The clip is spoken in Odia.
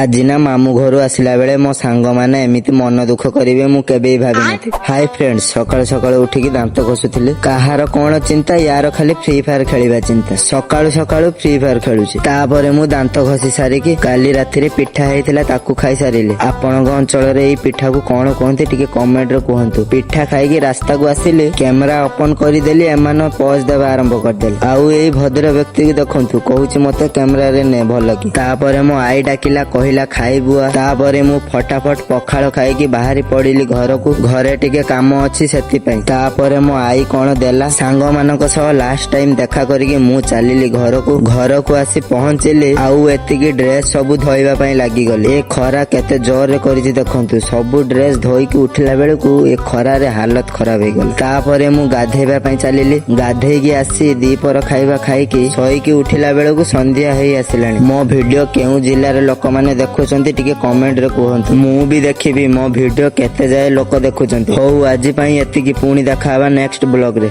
ଆଜି ନା ମାମୁଁ ଘରୁ ଆସିଲା ବେଳେ ମୋ ସାଙ୍ଗମାନେ ଏମିତି ମନ ଦୁଃଖ କରିବେ, ମୁଁ କେବେ ବି ଭାବିନଥିଲି। ହାଇ ଫ୍ରେଣ୍ଡ, ସକାଳୁ ସକାଳୁ ଉଠିକି ଦାନ୍ତ ଘଷୁଥିଲି। କାହାର କଣ ଚିନ୍ତା? ୟାର ଖାଲି ଫ୍ରି ଫାୟାର ଖେଳିବା ଚିନ୍ତା। ସକାଳୁ ସକାଳୁ ଫ୍ରି ଫାୟାର ଖେଳୁଛି। ତାପରେ ମୁଁ ଦାନ୍ତ ଘଷି ସାରିକି କାଲି ରାତିରେ ପିଠା ହେଇଥିଲା, ତାକୁ ଖାଇ ସାରିଲି। ଆପଣଙ୍କ ଅଞ୍ଚଳରେ ଏଇ ପିଠାକୁ କଣ କୁହନ୍ତି, ଟିକେ କମେଣ୍ଟରେ କୁହନ୍ତୁ। ପିଠା ଖାଇକି ରାସ୍ତାକୁ ଆସିଲି, କ୍ୟାମେରା ଓପନ କରିଦେଲି, ଏମାନେ ପୋଜ ଦେବା ଆରମ୍ଭ କରିଦେଲେ। ଆଉ ଏଇ ଭଦ୍ର ବ୍ୟକ୍ତିକୁ ଦେଖନ୍ତୁ, କହୁଛି ମତେ କ୍ୟାମେରାରେ ନେ ଭଲ କି। ତାପରେ ମୋ ଆଈ ଡାକିଲା, କହିଲା ଖାଇବୁ ଆ। ତାପରେ ମୁଁ ଫଟାଫଟ ପଖାଳ ଖାଇକି ବାହାରି ପଡିଲି ଘରକୁ। ଘରେ ଟିକେ କାମ ଅଛି, ସେଥିପାଇଁ। ତାପରେ ମୋ ଆଈ କଣ ଦେଲା, ସାଙ୍ଗମାନଙ୍କ ସହ ଲାଷ୍ଟ ଟାଇମ ଦେଖା କରିକି ମୁଁ ଚାଲିଲି ଘରକୁ। ଘରକୁ ଆସି ପହଞ୍ଚିଲି ଆଉ ଏତିକି ଡ୍ରେସ ସବୁ ଧୋଇବା ପାଇଁ ଲାଗିଗଲି। ଏ ଖରା କେତେ ଜୋରରେ କରିଛି ଦେଖନ୍ତୁ। ସବୁ ଡ୍ରେସ ଧୋଇକି ଉଠିଲା ବେଳକୁ ଏ ଖରାରେ ହାଲତ ଖରାପ ହେଇଗଲା। ତାପରେ ମୁଁ ଗାଧେଇବା ପାଇଁ ଚାଲିଲି। ଗାଧେଇକି ଆସି ଦିପହର ଖାଇବା ଖାଇକି ଶୋଇକି ଉଠିଲା ବେଳକୁ ସନ୍ଧ୍ୟା ହେଇ ଆସିଲାଣି। ମୋ ଭିଡିଓ କେଉଁ ଜିଲ୍ଲାର ଲୋକମାନେ ଦେଖୁଛନ୍ତି, ଟିକେ କମେଣ୍ଟରେ କୁହନ୍ତୁ। ମୁଁ ବି ଦେଖିବି ମୋ ଭିଡିଓ କେତେ ଯାଏ ଲୋକ ଦେଖୁଛନ୍ତି। ହଉ, ଆଜି ପାଇଁ ଏତିକି। ପୁଣି ଦେଖା ହବା ନେକ୍ସଟ ବ୍ଲଗରେ।